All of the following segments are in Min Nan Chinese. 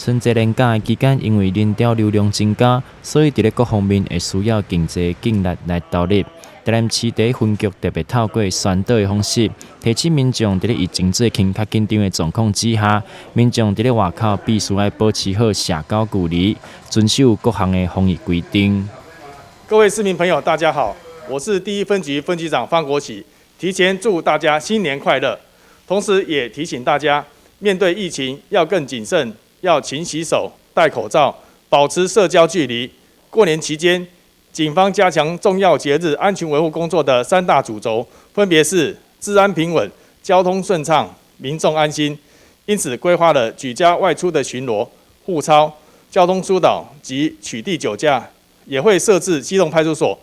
春節連假的期間，因為人潮流量增加，所以佇咧各方面會需要更濟警力來投入。台南市第一分局特別透過宣導的方式，提醒民眾佇咧疫情最近較緊張的狀況之下，民眾佇咧外口必須愛保持好社交距離，遵守各項的防疫規定。各位市民朋友，大家好，我是第一分局分局長方國璽，提前祝大家新年快樂，同時也提醒大家，面對疫情要更謹慎，要勤洗手、戴口罩，保持社交距離。過年期間，警方加強重要節日安全維護工作的三大主軸，分別是治安平穩、交通順暢、民眾安心。因此，規劃了舉家外出的巡邏、護操、交通疏導及取締酒駕，也會設置機動派出所。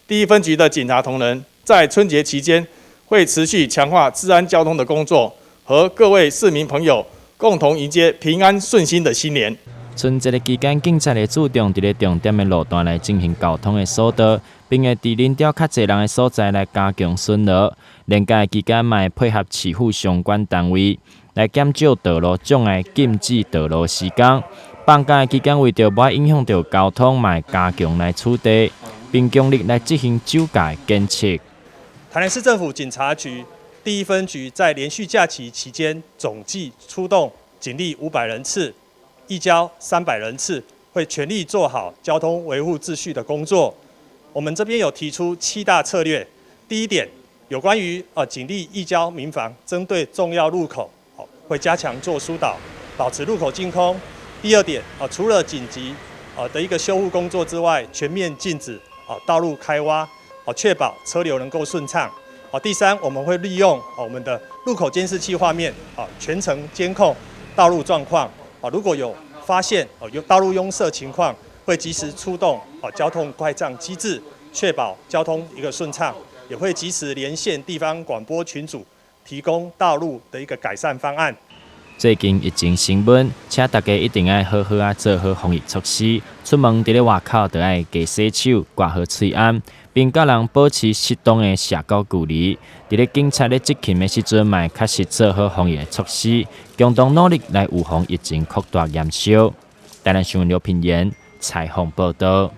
第一分局的警察同仁在春節期間會持續強化治安交通的工作，和各位市民朋友共同迎接平安順心的新年。春節的期間，警察會注重佇咧重點的路段來進行交通的疏導，並會佇人潮較濟人的所在來加強巡邏。連假的期間，嘛會配合市府相關單位來減少道路障礙、禁止道路施工。放假的期間，為著無愛影響著交通，嘛會加強來取締，並強力來執行酒駕檢測。台南市政府警察局第一分局在連續假期期間，總計出動警力500人次，義交300人次，會全力做好交通維護秩序的工作。我們這邊有提出七大策略。第一點，有關於警力義交民防，針對重要路口，會加強做疏導，保持路口淨空。第二點，除了緊急的一個修護工作之外，全面禁止道路開挖，確保車流能夠順暢。第三，我們會利用我們的路口監視器畫面，全程監控道路狀況。如果有發現有道路壅塞情況，會及時出動交通拐杖機制，確保交通一個順暢，也會及時連線地方廣播群組，提供道路的一個改善方案。最近疫情升溫，請大家一定愛好好仔做好防疫措施。出門佇咧外口，就愛加洗手、掛好喙罨，並佮人保持適當的社交距離。佇咧警察咧執勤的時陣，嘛會確實做好防疫的措施，共同努力來預防疫情擴大延燒。台南新聞劉品言採訪報導。